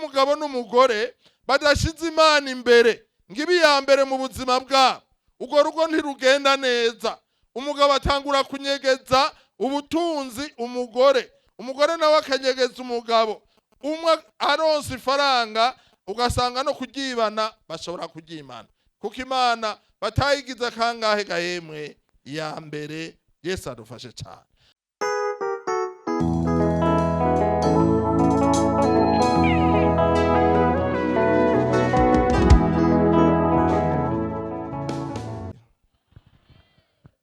rw'umugabo n'umugore badashize Imana imbere ngo ibe iya mbere mu buzima bwabo, urwo rugo ntirugenda neza. Umugabo atangura kunyegeza ubutunzi umugore, umugore nawe akanyegeza umugabo. Umwe aronse ifaranga ugasanga no kuryibana bashobora kuryimana, kuko Imana batayigize kangahe gahemwe iya mbere. Yesu adufashe cyane.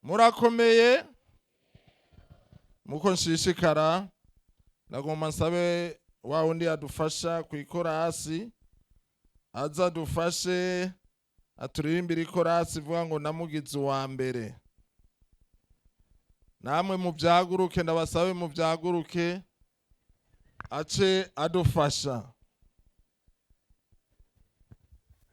Murakomeye. Muko nshishikara, nagomba nsabe wa wundi adufasha ku ikorasi aza adufashe aturirimbire ikorasi ivuga ngo namugize uwa mbere. Namwe mubyaguruke, ndabasabe mubyaguruke, ace adufasha.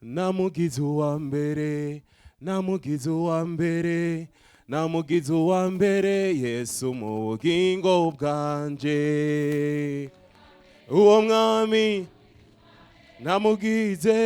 Namugize uwa mbere, namugize uwa mbere, namugize uwa mbere Yesu mu bugingo bwanje. Uwo mwami namugize,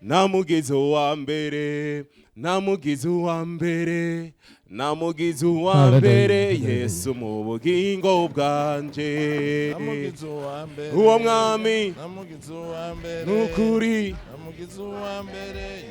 namugize uwa mbere, namugize uwa mbere, namugize uwa mbere Yesu mu bugingo bwanje. Namugize uwa mbere. Uwo mwami Namugize uwa mbere. Nukuri. Namugize uwa mbere Yesu.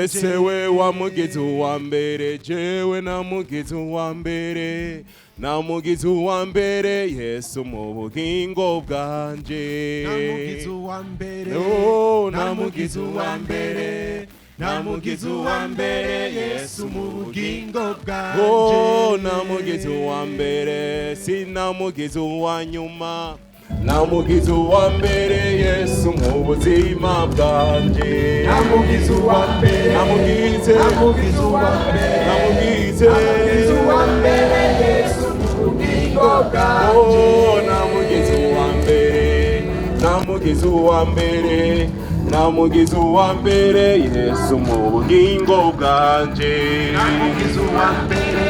Ese we wamugize uwa mbere, jewe namugize uwa mbere, namugize uwa mbere Yesu mu bugingo bwanje. Namugize uwa mbere. Oh, namugize uwa mbere, namugize uwa mbere Yesu mu bugingo bwanje. Oh, namugize uwa mbere, sinamugize uwa nyuma, namugize uwa mbere Yesu mu buzima bwanje. Namugize uwa mbere. Namugize. Namugize uwa mbere. Namugize. Namugize uwa mbere Yesu mu bugingo bwanje. Oh, namugize uwa mbere, namugize uwa mbere, namugize uwa mbere Yesu mu bugingo bwanje. Namugize uwa mbere,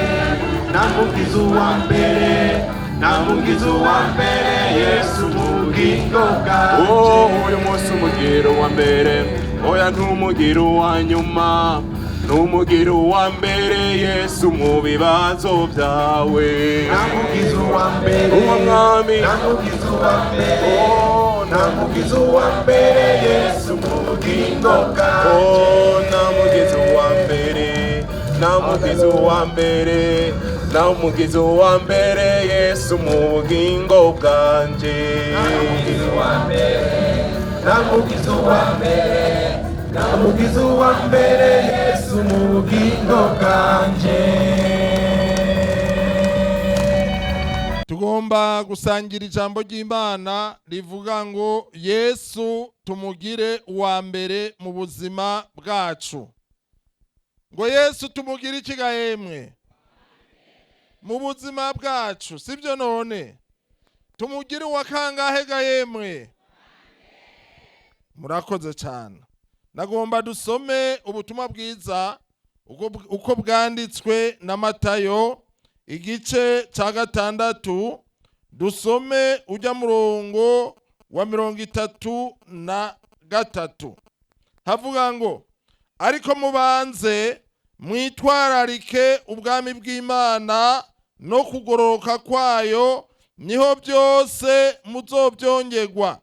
namugize uwa mbere, namugize uwa mbere Yesu mu bugingo bwanje. Oh, uyu munsi umugiro wa mbere, oya ntumugiro wa nyuma, ntumugiro wa mbere Yesu mu bibazo byawe. Namugize uwa mbere. Uwo mwami. Namugize uwa mbere. Oh, Namugize uwa mbere Yesu mu bugingo bwanje. Oh, namugize uwa mbere, namugize uwa mbere, namugize uwa mbere Yesu mu bugingo bwanje. Namugize uwa mbere, namugize uwa mbere, namugize uwa mbere Yesu mu bugingo bwanje. Tugomba gusangira ijambo ry'Imana rivuga ngo Yesu tumugire uwa mbere mu buzima bwacu. Ngo Yesu tumugire iki gahemwe mu buzima bwacu, sibyo? None tumugire uwa kangahe gahemwe? Murakoze cyane. Nagomba dusome ubutumwa bwiza uko bwanditswe na Matayo igice cya 6, dusome ujya murongo wa 33. Havuga ngo: ariko mubanze mwitwararike ubwami bw'Imana no kugororoka kwayo, niho byose muzobyongerwa.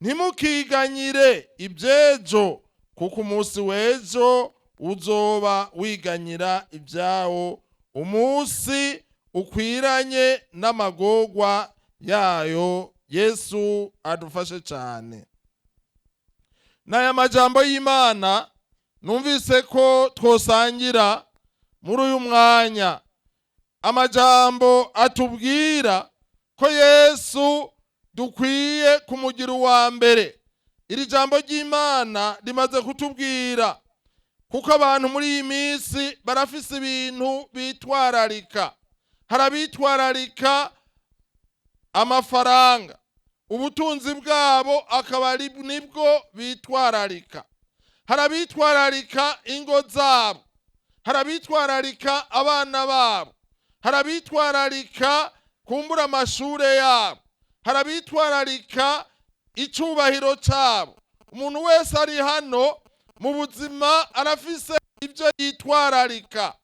Ntimukiganyire iby'ejo, kuko umunsi w'ejo uzoba wiganyira ibyawo. Umunsi ukwiranye n'amagorwa yayo. Yesu adufashe cyane. N'aya majambo y'Imana numvise ko twosangira muri uyu mwanya, amajambo atubwira ko Yesu dukwiye kumugira uwa mbere. Iri jambo ry'Imana rimaze kutubwira kuko abantu muri iyi minsi barafise ibintu bitwararika. Hari abitwararika amafaranga, ubutunzi bwabo akaba ari nibwo bitwararika. Hari abitwararika ingo zabo, hari abitwararika abana babo, hari abitwararika Kumbura amashure yabo, hari abitwararika icubahiro cabo. Umuntu wese ari hano mu buzima arafise ibyo yitwararika,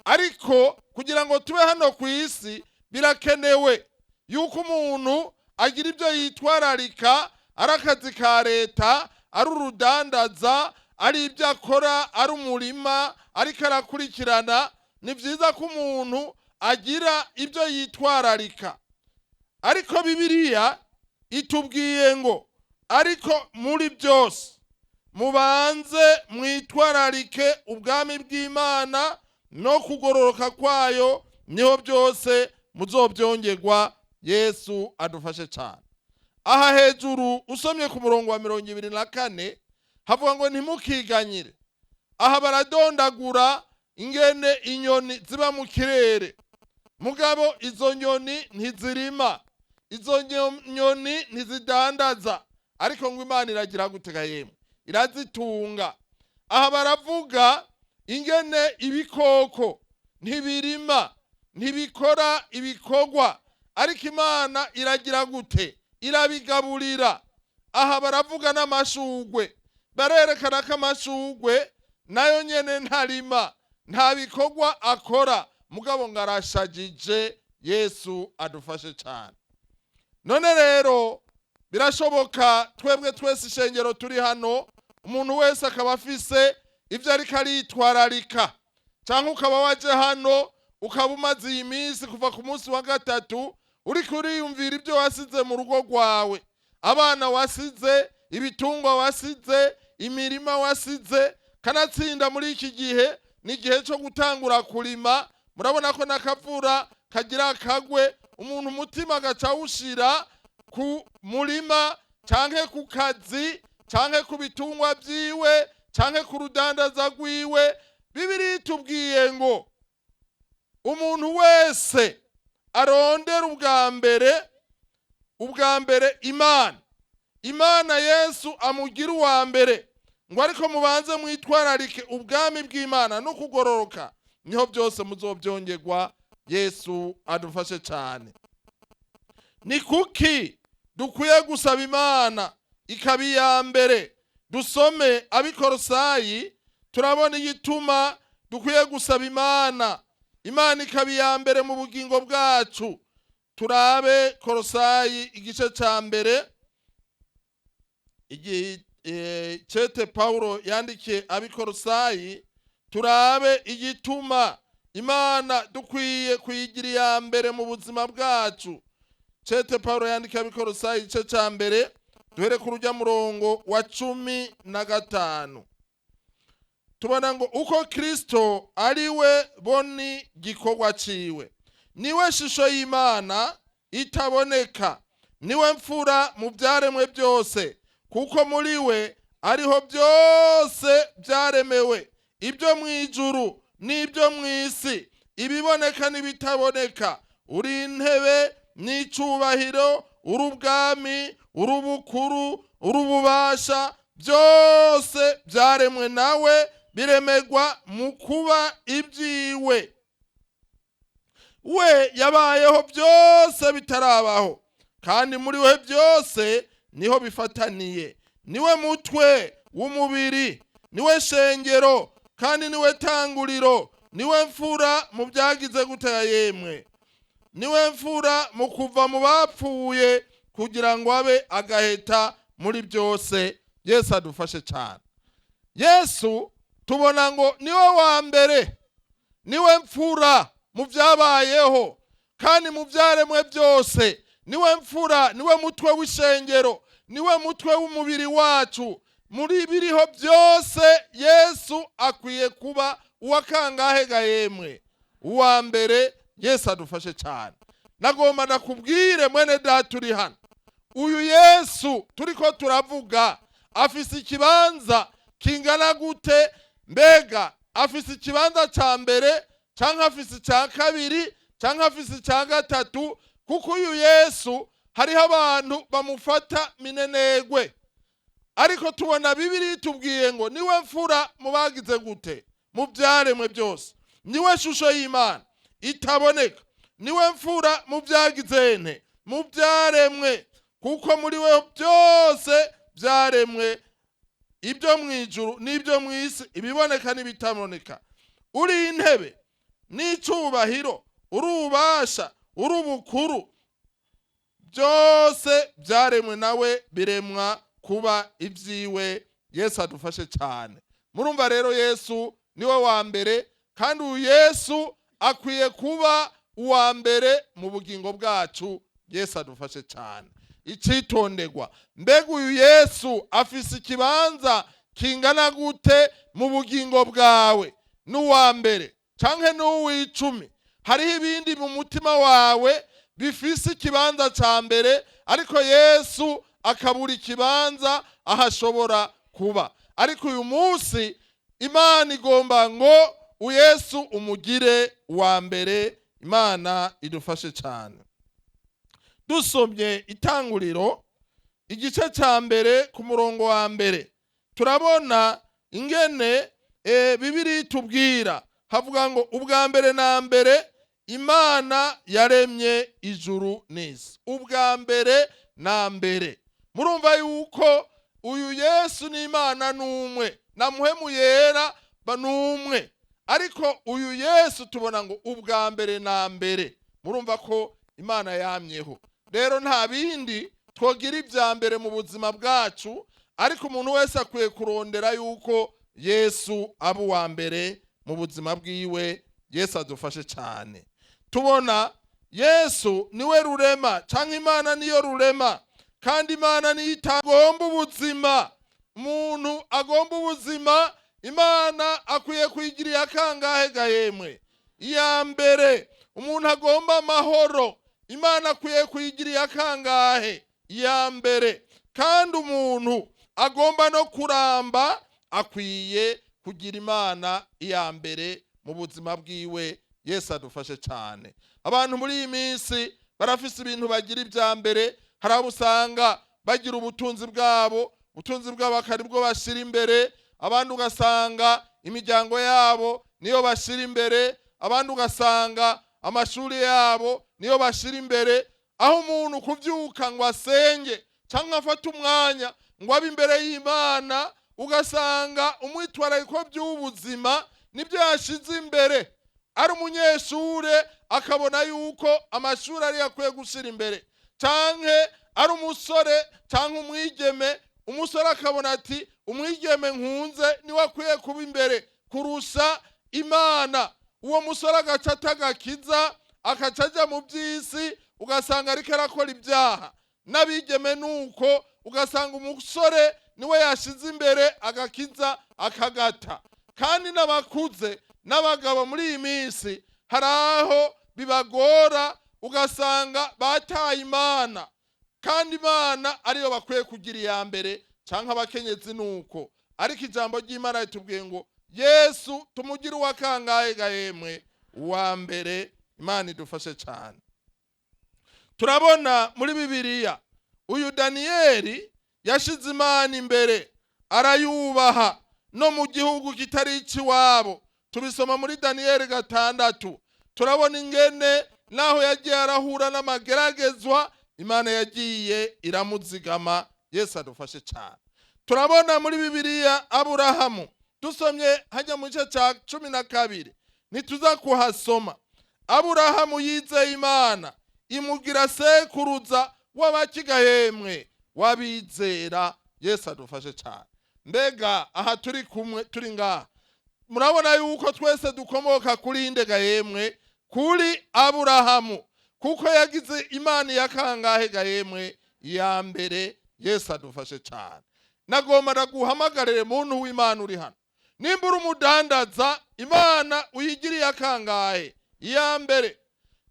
ariko kugira ngo tube hano ku isi birakenewe yuko umuntu agira ibyo yitwararika, ari akazi ka leta, ari urudandaza, ari ibyo akora, ari umurima ariko arakurikirana. Ni byiza ko umuntu agira ibyo yitwararika, ariko Bibiliya itubwiye ngo: "Ariko muri byose mubanze mwitwararike ubwami bw'Imana no kugororoka kwayo, niho byose muzobyongerwa." Yesu adufashe cyane. Aha hejuru usomye ku murongo wa 24 havuga ngo: "Ntimukiganyire." Aha baradondagura ingene inyoni ziba mu kirere, mugabo izo nyoni ntizirima, izo nyoni ntizidandaza, ariko ngo Imana iragira gutega yemwe? Irazitunga. Aha baravuga ingene ibikoko ntibirima, ntibikora ibikorwa, ariko Imana iragira gute? Irabigaburira. Aha baravuga n'amashugwe, barerekana ko amashugwe nayo nyene ntarima, nta bikorwa akora, mugabo ngo arashagije. Yesu adufashe cyane. None rero birashoboka twebwe twese ishengero turi hano, umuntu wese akaba afise ibyo ariko aritwararika, cyangwa ukaba waje hano ukaba umaze iyi minsi kuva ku munsi wa gatatu uriko uriyumvira ibyo wasize mu rugo rwawe, abana wasize, ibitungwa wasize, imirima wasize. Kanatsinda muri iki gihe ni igihe cyo gutangura kurima. Murabona ko n'akavura kagira akagwe, umuntu umutima agaca awushira ku murima canke ku kazi canke ku bitungwa vyiwe canke ku rudandaza rwiwe. Bibiliya itubwiye ngo umuntu wese arondera ubwa mbere, ubwa mbere Imana, Imana Yesu amugira uwa mbere, ngo: "Ariko mubanze mwitwararike ubwami bw'Imana no kugororoka, niho byose muzobyongerwa." Yesu adufashe cyane. Ni kuki dukwiye gusaba Imana ikaba iya mbere? Dusome Abikorosayi, turabona igituma dukwiye gusaba Imana, Imana ikaba iya mbere mu bugingo bwacu. Turabe Korosayi igice cya mbere, igihe cete Paulo yandikiye Abikorosayi, turabe igituma Imana dukwiye kuyigira iya mbere mu buzima bwacu. Cete Paulo yandikiye Abikorosayi igice cya mbere, duhere ku rujya murongo wa 15, tubona ngo: "Uko Kristo ari we boni gikorwa ciwe, niwe shusho y'Imana itaboneka, niwe mfura mu byaremwe byose, kuko muri we ariho byose byaremewe, ibyo mu ijuru n'ibyo mu isi, ibiboneka n'ibitaboneka, uri intebe n'icubahiro, uri ubwami, uri ubukuru, uri ububasha, byose byaremwe nawe, biremerwa mu kuba ibyiwe. We yabayeho byose bitarabaho, kandi muri we byose niho bifataniye. Niwe mutwe w'umubiri, niwe shengero, kandi niwe tanguriro, niwe mfura mu byagize gutera yemwe? Niwe mfura mu kuva mu bapfuye, kugira ngo abe agaheta muri byose." Yesu adufashe cyane. Yesu tubona ngo niwe wa mbere, niwe mfura mu byabayeho kandi mu byaremwe byose. Niwe mfura, niwe mutwe w'ishengero, niwe mutwe w'umubiri wacu. Muri biriho byose Yesu akwiye kuba uwa kangahe ga yemwe? Uwa mbere. Yesu adufashe cyane. Nagomba ndakubwire mwene data uri hano, uyu Yesu turiko turavuga afise ikibanza kingana gute? Mbega afise ikibanza ca mbere, canke afise icya kabiri, canke afise icya gatatu? Kuko uyu Yesu hariho abantu bamufata minenegwe, ariko tubona Bibiliya itubwiye ngo niwe mfura mu bagize gute? Mu byaremwe byose. Niwe shusho y'Imana itaboneka. Niwe mfura mu byagizene, mu byaremwe, kuko muri we byose byaremwe, ibyo mu ijuru n'ibyo mu isi, ibiboneka n'ibitaboneka. Uri intebe n'icubahiro, uri ububasha, uri ubukuru, byose byaremwe nawe, biremwa kuba ibyiwe. Yesu adufashe cyane. Murumva rero, Yesu niwe wa mbere, kandi uyu Yesu akwiye kuba uwa mbere mu bugingo bwacu. Yesu adufashe cyane. Icyitonderwa: mbega uyu Yesu afise ikibanza kingana gute mu bugingo bwawe? N'uwa mbere canke n'uw'icumi? Hariho ibindi mu mutima wawe bifise ikibanza ca mbere, ariko Yesu akabura ikibanza aho ashobora kuba. Ariko uyu munsi Imana igomba ngo Uyesu umugire uwa mbere. Imana idufashe cyane. Dusomye Itanguriro igice cya 1 ku murongo wa 1, turabona ingene Bibiri tubwira. Havuga ngo: "Ubwa mbere na mbere Imana yaremye ijuru n'isi." Ubwa mbere na mbere, murumva yuko uyu Yesu n'Imana n'umwe, na Muhemu Yera n'umwe. Ariko uyu Yesu tubona ngo ubwa mbere na mbere. Murumva ko Imana yamyeho. Rero nta bindi twogira ibya mbere mu buzima bwacu, ariko umuntu wese akwiye kurondera yuko Yesu aba uwa mbere mu buzima bwiwe. Yesu adufashe cyane. Tubona Yesu niwe rurema, cyangwa Imana niyo rurema, kandi Imana niyo itagomba ubuzima. Umuntu agomba ubuzima, Imana akwiye kuyigirira akangahe gahemwe? Iya mbere. Umuntu agomba amahoro, Imana akwiye kuyigirira akangahe? Iya mbere. Kandi umuntu agomba no kuramba akwiye kugira Imana iya mbere mu buzima bwiwe. Yesu adufashe cyane. Abantu muri iyi minsi barafise ibintu bagira ibya mbere. Hari abo usanga bagira ubutunzi bwabo, ubutunzi bwabo akari bwo bashyira imbere. Abandi ugasanga imiryango yabo niyo bashyira imbere. Abandi ugasanga amashuri yabo niyo bashyira imbere. Aho umuntu kubyuka ngo asenge cyangwa afate umwanya ngo abe imbere y'Imana, ugasanga umwitwarariko by'ubuzima nibyo yashyize imbere. Ari umunyeshure, akabona yuko amashuri ariyo akwiye gushyira imbere, canke ari umusore canke umwigeme, umusore akabona ati: "Umwigeme nkunze niwe akwiye kuba imbere kurusha Imana." Uwo musore agaca atagakiza, akaca ajya mu by'isi, ugasanga ariko arakora ibyaha. N'abigeme nuko, ugasanga umusore niwe yashize imbere, agakiza akagata. Kandi n'abakuze n'abagabo muri iyi minsi hari aho bibagora, ugasanga bataye Imana, kandi Imana ariyo bakwiye kugira iya mbere, cyangwa abakenyezi nuko. Ariko ijambo ry'Imana ritubwiye ngo Yesu tumugire uwa kangahe gahemwe? Uwa mbere. Imana idufashe cyane. Turabona muri Bibiliya uyu Daniyeli yashize Imana imbere, arayubaha no mu gihugu kitari icy'iwabo. Tubisoma muri Daniyeli 6. Turabona ingene naho yagiye arahura n'amageragezwa, Imana yagiye iramuzigama. Yesu adufashe cyane. Turabona muri Bibiliya Aburahamu. Dusomye hajya mu gice cya 12, ntituza kuhasoma. Aburahamu yizeye Imana, imugira sekuruza w'abakigahemwe, w'abizera. Yesu adufashe cyane. Mbega aha turi kumwe, turi ngaha, murabona yuko twese dukomoka kuri indega yemwe? Kuri Aburahamu, kuko yagize Imana ya kangahe gahemwe? Ya mbere. Yesu adufashe cyane. Nagomba ndaguhamagarire, muntu w'Imana uri hano, nimba uri umudandaza, Imana uyigiriye akangahe? Iya mbere.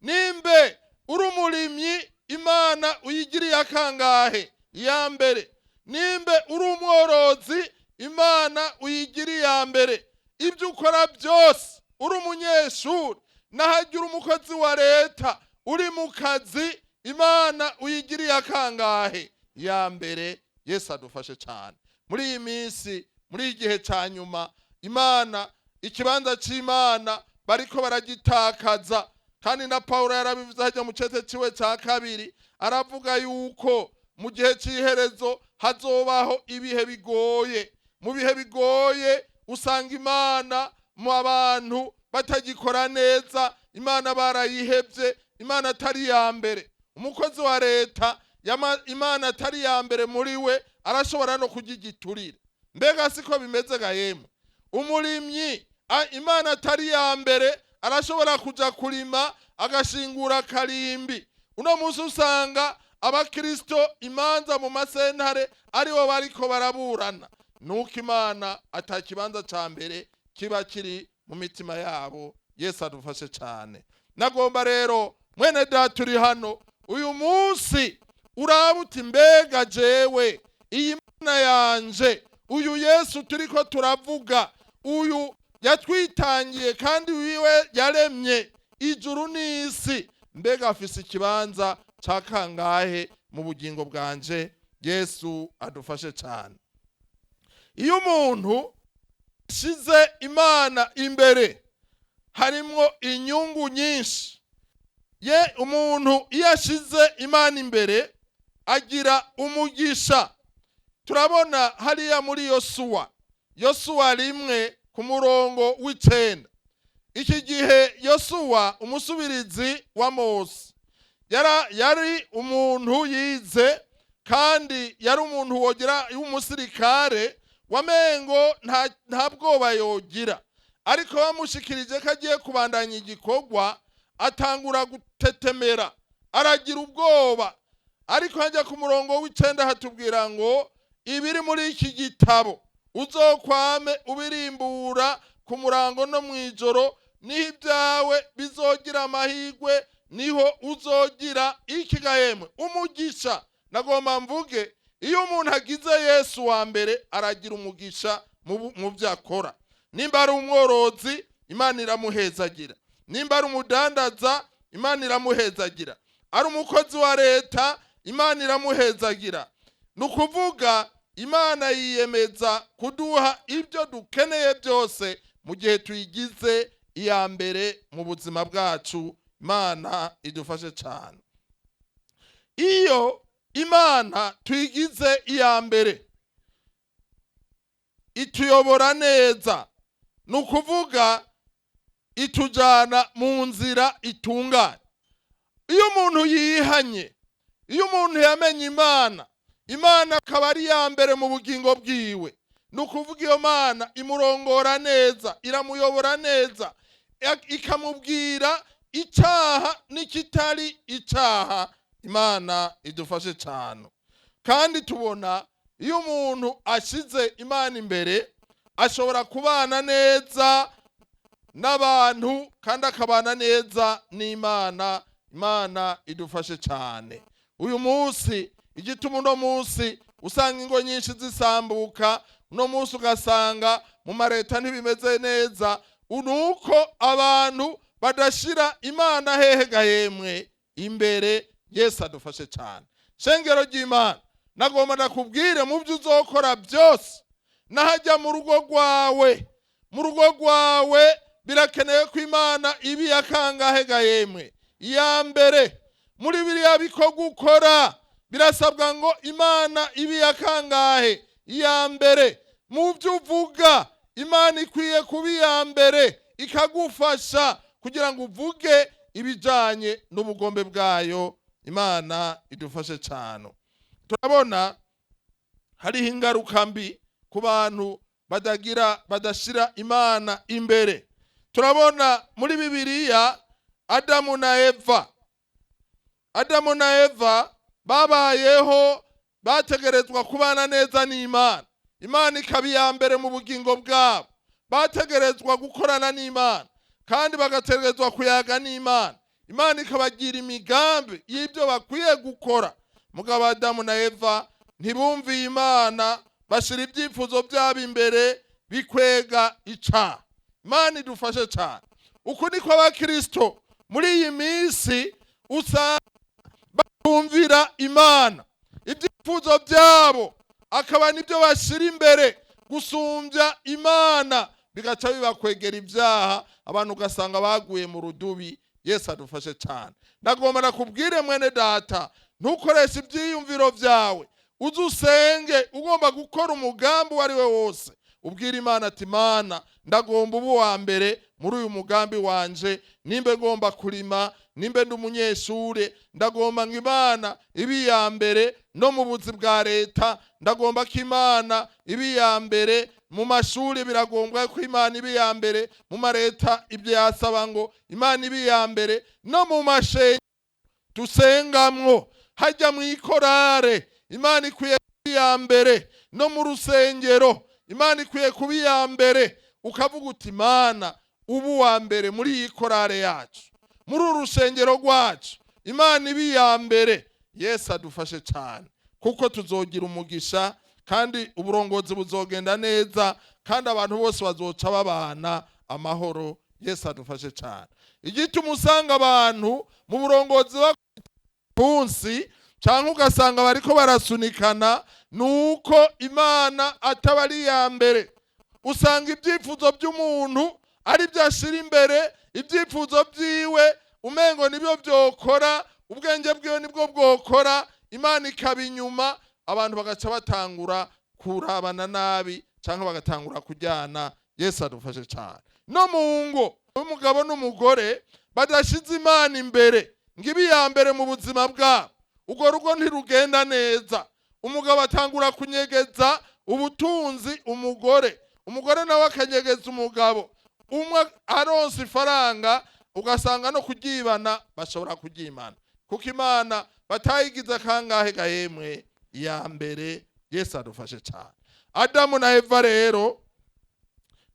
Nimbe uri umurimyi, Imana uyigiriye akangahe? Iya mbere. Nimbe uri umworozi, Imana uyigiriye iya mbere. Ibyo ukora byose, uri umunyeshuri, n'ahagira umukozi wa leta, uri mu kazi, Imana uyigiriye akangahe? Ya mbere. Yesu adufashe cyane. Muri iyi minsi, muri iyi gihe cya nyuma, Imana, ikibanza cy'Imana bariko baragitakaza. Kandi na Pawulo yarabivuze hajya mu cete ciwe cya kabiri, aravuga yuko mu gihe cy'iherezo hazobaho ibihe bigoye. Mu bihe bigoye usanga Imana mu abantu batagikora neza, Imana barayihebye, Imana atari iya mbere. Umukozi wa leta Imana atari iya mbere muri we arashobora no kurya igiturire. Mbega siko bimeze ga yemwe? Umurimyi Imana atari iya mbere arashobora kuja kurima agashingura karimbi. Uno munsi usanga abakristo imanza mu masentare aribo bariko baraburana, nuko Imana ata kibanza ca mbere kiba kiri mu mitima yabo. Yesu adufashe cyane. Nagomba rero, mwene data uri hano uyu munsi, uraba uti: "Mbega jewe iyi Mana yanje, uyu Yesu turiko turavuga, uyu yatwitangiye kandi wiwe yaremye ijuru n'isi, mbega afise ikibanza ca kangahe mu bugingo bwanje?" Yesu adufashe cyane. Iyo umuntu ashize Imana imbere harimwo inyungu nyinshi. Ye umuntu iyo ashize Imana imbere agira umugisha. Turabona hariya muri Yosuwa, Yosuwa 1 ku murongo w'9. Iki gihe Yosuwa, umusubirizi wa Mose, yari umuntu yize kandi yari umuntu wogira w'umusirikare, wamengo nta bwoba yogira. Ariko bamushikirije ko agiye kubandanya igikorwa, atangura gutetemera, aragira ubwoba. Ariko hajya ku murongo w'9 hatubwira ngo: "Ibiri muri iki gitabo uzokwame ubirimbura ku murango no mu ijoro, niho ibyawe bizogira amahirwe, niho uzogira ikigahemwe umugisha." Nagomba mvuge, iyo umuntu agize Yesu wa mbere aragira umugisha mu byo akora. Nimba ari umworozi, Imana iramuhezagira. Nimba ari umudandaza, Imana iramuhezagira. Ari umukozi wa leta, Imana iramuhezagira. Ni ukuvuga Imana yiyemeza kuduha ibyo dukeneye byose mu gihe tuyigize iya mbere mu buzima bwacu. Imana idufashe cyane. Iyo Imana tuyigize iya mbere ituyobora neza, ni ukuvuga itujyana mu nzira itunganye. Iyo umuntu yihanye, iyo umuntu yamenye Imana, Imana akaba ari iya mbere mu bugingo bwiwe, ni ukuvuga iyo Mana imurongora neza, iramuyobora neza, ikamubwira icyaha n'ikitari icyaha. Imana idufashe cyane. Kandi tubona iyo umuntu ashyize Imana imbere ashobora kubana neza n'abantu kandi akabana neza n'Imana. Imana idufashe cyane. Uyu munsi, igituma uno munsi usanga ingo nyinshi zisambuka, uno munsi ugasanga mu mareta ntibimeze neza, ni uko abantu badashyira Imana hehe gahemwe? Imbere. Yesu adufashe cyane. Shengero ry'Imana, nagomba ndakubwire, mu byo uzokora byose, n'ahajya mu rugo rwawe, mu rugo rwawe birakenewe ko Imana iba iya kangahe gahemwe? Iya mbere. Muri biriya bikorwa ukora birasabwa ngo Imana ibe iya kangahe? Iya mbere. Mu byo uvuga Imana ikwiye kuba iya mbere, ikagufasha kugira ngo uvuge ibijyanye n'ubugombe bwayo. Imana idufashe cyane. Turabona hariho ingaruka mbi ku bantu badashyira Imana imbere. Turabona muri Bibiliya Adamu na Eva. Adamu na Eva babayeho bategerezwa kubana neza n'Imana, Imana ikaba iya mbere mu bugingo bwabo. Bategerezwa gukorana n'Imana kandi bagategerezwa kuyaga n'Imana, Imana ikabagira imigambi y'ibyo bakwiye gukora. Mugabo Adamu na Eva ntibumviye Imana, bashyira ibyifuzo byabo imbere, bikwega icaha. Imana idufashe cyane. Uku niko abakristo muri iyi minsi usanga batumvira Imana, ibyifuzo byabo akaba nibyo bashyira imbere gusumbya Imana, bigaca bibakwegera ibyaha, abantu ugasanga baguye mu rudubi. Yesu adufashe cyane. Ndagomba nakubwire mwene data, ntukoreshe ibyiyumviro byawe, uze usenge. Ugomba gukora umugambi uwo ari we wose, ubwira Imana ati: "Mana, ndagomba ubu wa mbere muri uyu mugambi wanje. Nimbe ngomba kurima, nimbe ndi umunyeshure, ndagomba ngo Imana ibe iya mbere. No mu buzi bwa leta, ndagomba ko Imana ibe iya mbere. Mu mashuri, biragombwa ko Imana ibe iya mbere. Mu mareta, ibyo yasaba ngo Imana ibe iya mbere. No mu mashengero dusengamwo, hajya mu ikorare, Imana ikwiye kuba iya mbere. No mu rusengero, Imana ikwiye kuba iya mbere." Ukavuga uti: "Imana, ubu wa mbere muri iyi korare yacu, muri uru rusengero rwacu, Imana ibe iya mbere." Yesu adufashe cyane, kuko tuzogira umugisha, kandi uburongozi buzogenda neza, kandi abantu bose bazoca babana amahoro. Yesu adufashe cyane. Igituma usanga abantu mu burongozi munsi cyangwa ugasanga bariko barasunikana, ni uko Imana ataba ari iya mbere. Usanga ibyifuzo by'umuntu ari byo ashyira imbere, ibyifuzo byiwe umengo nibyo byokora, ubwenge bwiwe nibwo bwokora, Imana ikaba inyuma. Abantu bagaca batangura kurabana nabi cyangwa bagatangura kujyana. Yesu adufashe cyane. No mu ngo, umugabo n'umugore badashize Imana imbere ngo ibe iya mbere mu buzima bwabo, urwo rugo ntirugenda neza. Umugabo atangura kunyegeza ubutunzi umugore, umugore nawe akanyegeza umugabo. Umwe aronse ifaranga, ugasanga no kuryibana bashobora kuryimana, kuko Imana batayigize kangahe gahemwe? Iya mbere. Yesu adufashe cyane. Adamu na Eva rero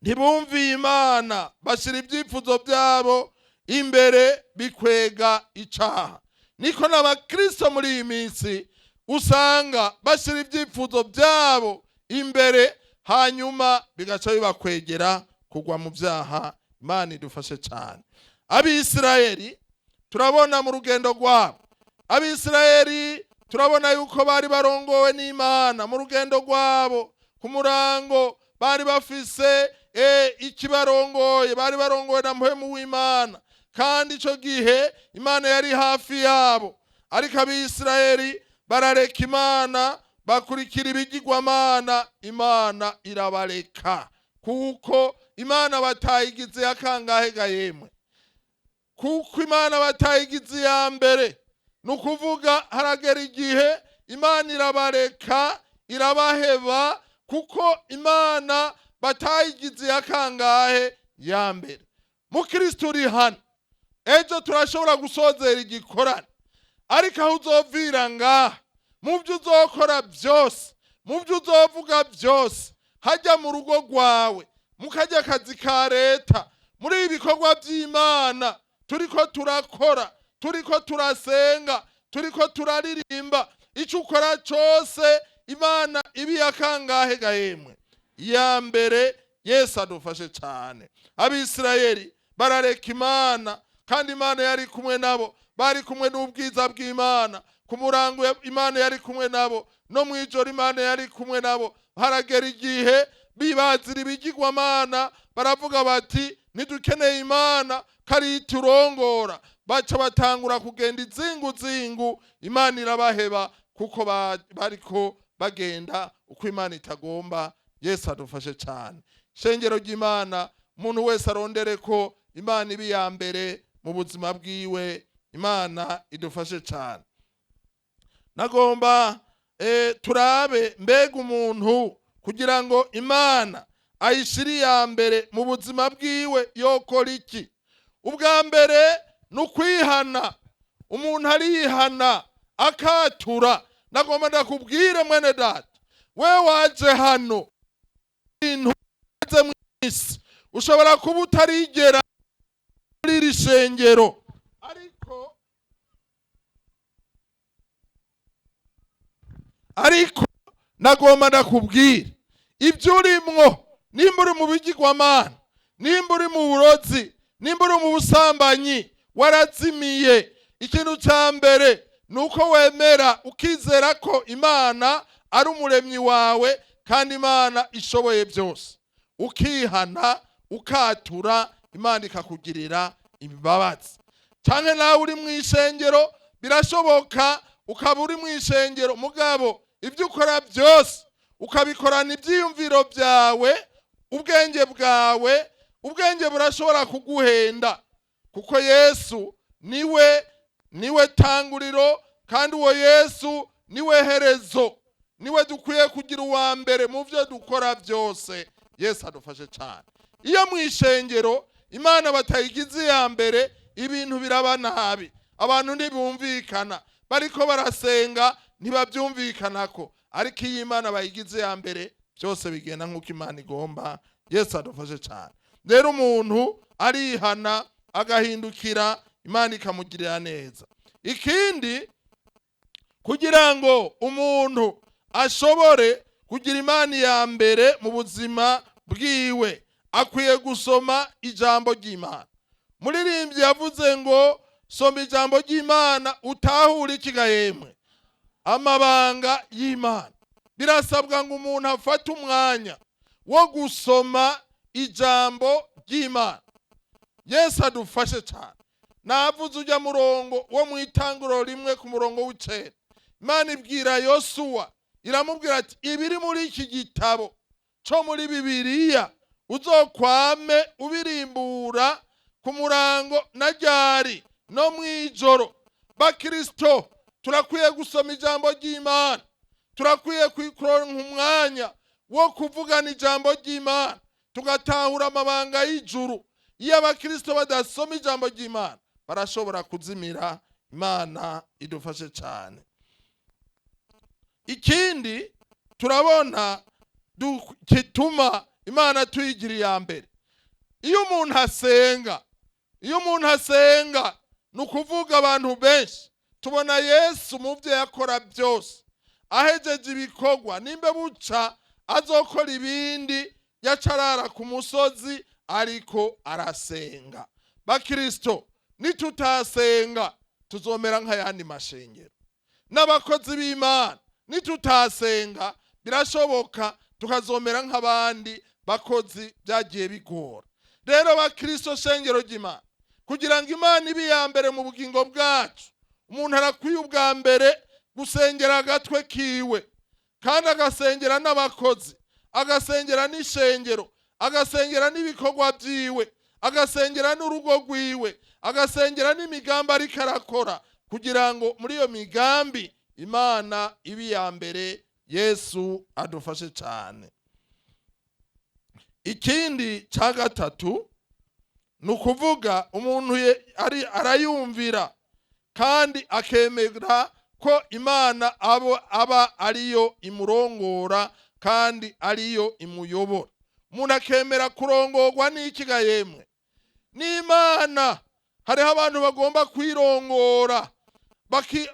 ntibumviye Imana, bashyira ibyifuzo byabo imbere, bikwega icaha. Niko n'abakristo muri iyi minsi usanga bashyira ibyifuzo byabo imbere, hanyuma bigaca bibakwegera kugwa mu byaha. Imana idufashe cyane. Abisirayeli turabona mu rugendo rwabo, Abisirayeli turabona yuko bari barongowe n'Imana mu rugendo rwabo. Ku murango bari bafise ikibarongoye, bari barongowe na Mpwemu w'Imana, kandi icyo gihe Imana yari hafi yabo. Ariko Abisirayeli barareka Imana, bakurikira ibigirwamana, Imana irabareka, kuko Imana batayigize akangahe gahemwe? Kuko Imana batayigize iya mbere. Ni ukuvuga haragera igihe Imana irabareka, irabaheba, kuko Imana batayigize iya kangahe? Ya mbere. Mukristo uri hano, ejo turashobora gusozera igikorane, ariko aho uzovira ngaha, mu byo uzokora byose, mu byo uzovuga byose, hajya mu rugo rwawe, mukajya akazi ka leta, muri ibi bikorwa by'Imana turiko turakora, turiko turasenga, turiko turaririmba, icyo ukora cyose, Imana ibi yakangahe gahemwe? Iya mbere. Yesu adufashe cyane. Abisirayeli barareka Imana, kandi Imana yari kumwe nabo, bari kumwe n'ubwiza bw'Imana. Ku murango Imana yari kumwe nabo, no mu ijoro Imana yari kumwe nabo. Haragera igihe bibazira ibigirwamana, baravuga bati: "Ntidukeneye Imana ko turongora." Baca batangura kugenda izinguzingu, Imana irabaheba, kuko bariko bagenda uko Imana itagomba. Yesu adufashe cyane. Shengero ry'Imana, umuntu wese arondere ko Imana iba iya mbere mu buzima bwiwe. Imana idufashe cyane. Nagomba turabe mbega umuntu kugira ngo Imana ayishire iya mbere mu buzima bwiwe yokora iki? Ubwa mbere ni ukwihana. Umuntu arihana, akatura. Nagomba ndakubwire mwene data, we waje hano, ibintu mu isi, ushobora kuba utarigera muri iri shengero, ariko nagomba ndakubwira, ibyo urimwo, nimba uri mu bigirwamana, nimba uri mu burozi, nimba uri mu busambanyi, warazimiye. Ikintu cya mbere ni uko wemera, ukizera ko Imana ari umuremyi wawe, kandi Imana ishoboye byose, ukihana, ukatura, Imana ikakugirira imbabazi. Canke nawe uri mu ishengero, birashoboka ukaba uri mu ishengero, mugabo ibyo ukora byose ukabikorana ibyiyumviro byawe, ubwenge bwawe. Ubwenge burashobora kuguhenda, kuko Yesu niwe tanguriro, kandi uwo Yesu niwe herezo, niwe dukwiye kugira uwa mbere mu byo dukora byose. Yesu adufashe cyane. Iyo mu ishengero Imana batayigize iya mbere, ibintu biraba nabi, abantu ntibumvikana, bariko barasenga ntibabyumvikanako. Ariko iyo Imana bayigize iya mbere, byose bigenda nk'uko Imana igomba. Yesu adufashe cyane. Rero umuntu arihana agahindukira, Imana ikamugirira neza. Ikindi, kugira ngo umuntu ashobore kugira Imana iya mbere mu buzima bwiwe, akwiye gusoma ijambo ry'Imana. Muririmbyi yavuze ngo: "Soma ijambo ry'Imana utahure ikigayemwe amabanga y'Imana." Birasabwa ngo umuntu afate umwanya wo gusoma ijambo ry'Imana. Yesu adufashe cyane. Navuze ujya murongo wo mu Itanguro 1 ku murongo w'9. Imana ibwira Yosuwa, iramubwira ati: "Ibiri muri iki gitabo cyo muri Bibiliya uzokwame ubirimbura ku murango na ryari no mu ijoro." Bakristo, turakwiye gusoma ijambo ry'Imana, turakwiye kwikuronka umwanya wo kuvugana ijambo ry'Imana, tugatahura amabanga y'ijuru. Iyo abakristo badasoma ijambo ry'Imana, barashobora kuzimira. Imana idufashe cyane. Ikindi turabona gituma Imana tuyigira iya mbere, iyo umuntu asenga, ni ukuvuga abantu benshi tubona Yesu mu byo yakora byose, ahejeje ibikorwa nimba buca azokora ibindi, yaca arara ku musozi ariko arasenga. Bakristo, nitutasenga tuzomera nk'ayandi mashengero. N'abakozi b'Imana, nitutasenga birashoboka tukazomera nk'abandi bakozi byagiye bigora. Rero bakristo, shengero ry'Imana, kugira ngo Imana ibe iya mbere mu bugingo bwacu, umuntu arakwiye ubwa mbere gusengera agatwe kiwe, kandi agasengera n'abakozi, agasengera n'ishengero, agasengera n'ibikorwa byiwe, agasengera n'urugo rwiwe, agasengera n'imigambi ariko arakora, kugira ngo muri iyo migambi Imana ibe iya mbere. Yesu adufashe cyane. Ikindi cya gatatu ni ukuvuga umuntu ari arayumvira kandi akemera ko Imana abo aba ariyo imurongora kandi ariyo imuyobora. Umuntu akemera kurongorwa n'ikiga yemwe n'Imana. Hariho abantu bagomba kwirongora,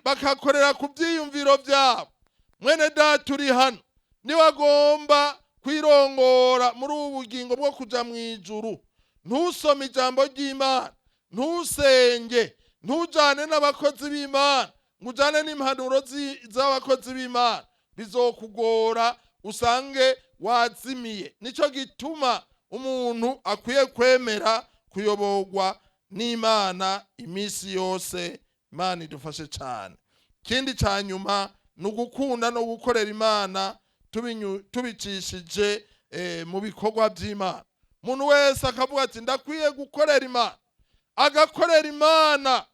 bakakorera ku byiyumviro byabo. Mwene data uri hano, niwe agomba kwirongora muri ubu bugingo bwo kuja mu ijuru, ntusome ijambo ry'Imana, ntusenge, ntujane n'abakozi b'Imana, ngo ujane n'impanuro z'abakozi b'Imana, bizokugora usange wazimiye. Nico gituma umuntu akwiye kwemera kuyoborwa n'Imana iminsi yose. Imana idufashe cyane. Ikindi cya nyuma ni ugukunda no gukorera Imana tubicishije mu bikorwa by'Imana. Umuntu wese akavuga ati: "Ndakwiye gukorera Imana", agakorera Imana,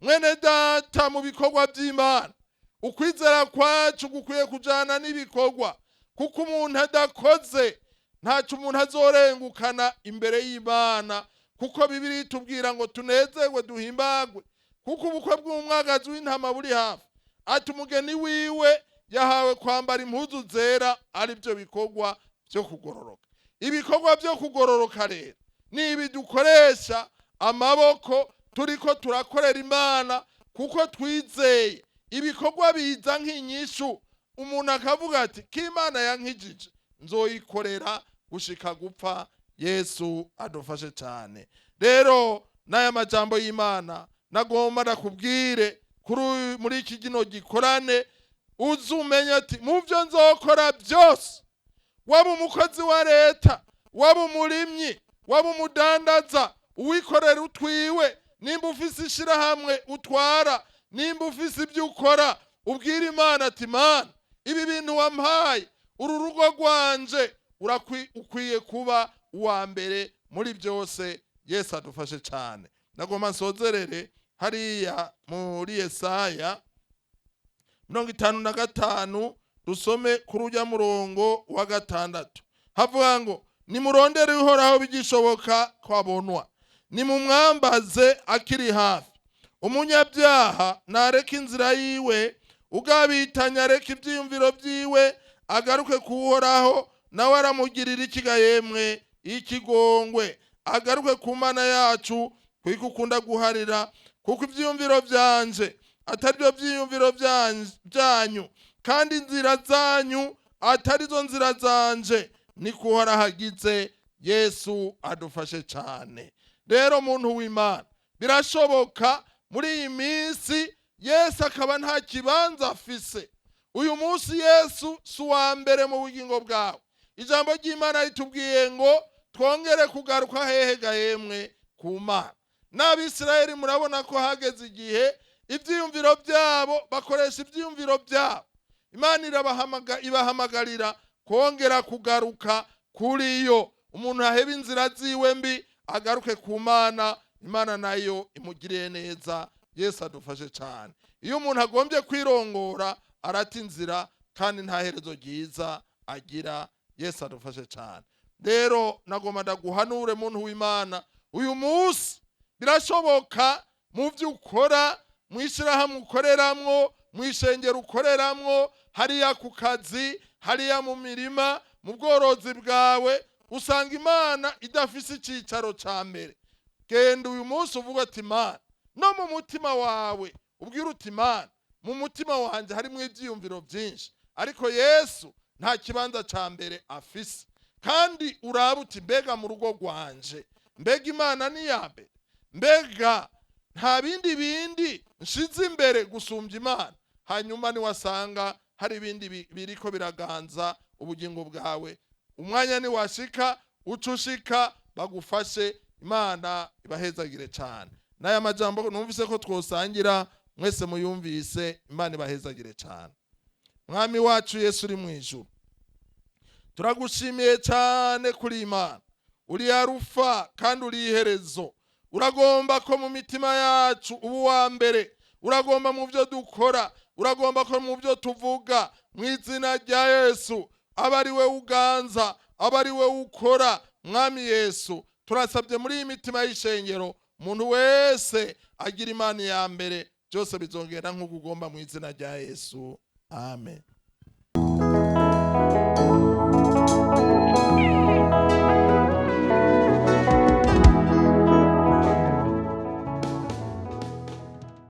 mwene data, mu bikorwa by'Imana. Ukwizera kwacu gukwiye kujana n'ibikorwa, kuko umuntu adakoze ntacyo umuntu azorengukana imbere y'Imana, kuko Bibiliya itubwira ngo tunezerwe duhimbagwe, kuko ubukwe bw'umwagazi w'intama buri hafi. Ati umugeni wiwe yahawe kwambara impuzu zera, ari byo bikorwa byo kugororoka. Ibikorwa byo kugororoka rero ni ibi dukoresha amaboko turiko turakorera Imana kuko twizeye. Ibikorwa biza nk'inyishu, umuntu akavuga ati: "K'Imana yankijije, nzoyikorera gushika gupfa." Yesu adufashe cyane. Rero n'aya majambo y'Imana nagomba ndakubwire kuri muri iki gino gikorane, uze umenye ati: mu byo nzokora byose, waba umukozi wa leta, waba umurimyi, waba umudandaza, uwikorera utwiwe. Nimba ufise ishirahamwe utwara, nimba ufise ibyo ukora, ubwira Imana ati: "Mana, ibi bintu wampaye, uru rugo rwanje, ukwiye kuba uwa mbere muri byose." Yesu adufashe cyane. Nagomba nsozerere hariya muri Yesaya 55, dusome kuri ujya murongo wa 6. Havuga ngo: "Nimurondere Uhoraho bigishoboka kwabonwa, nimumwambaze akiri hafi. Umunyabyaha nareka inzira yiwe, ugabitanya areka ibyiyumviro byiwe, agaruke kuwuhoraho, nawe aramugirira ikiga yemwe ikigongwe, agaruke ku Mana yacu, kuko ukunda guharira. Kuko ibyiyumviro byanje atari byo byiyumviro byanyu, kandi inzira zanyu atari zo nzira zanje, ni kuhoraho hagize." Yesu adufashe cyane. Rero muntu w'Imana, birashoboka muri iyi minsi Yesu akaba nta kibanza afise. Uyu munsi Yesu si uwa mbere mu bugingo bwawe. Ijambo ry'Imana ritubwiye ngo twongere kugaruka hehe ga yemwe? Ku Mana. N'Abisirayeli murabona ko hageze igihe ibyiyumviro byabo, bakoresha ibyiyumviro byabo. Imana ibahamagarira kongera kugaruka kuri yo. Umuntu aheba inzira ziwe mbi, agaruke ku Mana, Imana nayo imugiriye neza. Yesu adufashe cyane. Iyo umuntu agombye kwirongora, arata inzira kandi nta herezo ryiza agira. Yesu adufashe cyane. Rero nagomba ndaguhanure, muntu w'Imana, uyu munsi birashoboka mu byo ukora, mu ishyirahamwe ukoreramwo, mu ishengero ukoreramwo, hariya ku kazi, hariya mu mirima, mu bworozi bwawe, usanga Imana idafise icyicaro cya mbere. Genda uyu munsi uvuga ati: "Imana," no mu mutima wawe ubwira uti: "Imana, mu mutima wanjye harimo ibyiyumviro byinshi, ariko Yesu nta kibanza cya mbere afise." Kandi uraba uti: "Mbega mu rugo rwanje, mbega Imana ni iya mbere? Mbega nta bindi bindi nshize imbere gusumbya Imana?" Hanyuma niwasanga hari ibindi biriko biraganza ubugingo bwawe, umwanya niwashika uca ushika bagufashe. Imana ibahezagire cyane. N'aya majambo numvise ko twosangira, mwese muyumvise. Imana ibahezagire cyane. Mwami wacu Yesu uri mu ijuru, turagushimiye cyane kuri Imana. Uri Arufa kandi uri iherezo. Uragomba ko mu mitima yacu uba uwa mbere, uragomba mu byo dukora, uragomba ko mu byo tuvuga, mu izina rya Yesu, aba ari we uganza, aba ari we ukora. Mwami Yesu, turasabye muri iyi mitima y'ishengero, umuntu wese agira Imana iya mbere, byose bizongera nk'uko ugomba, mu izina rya Yesu, amen.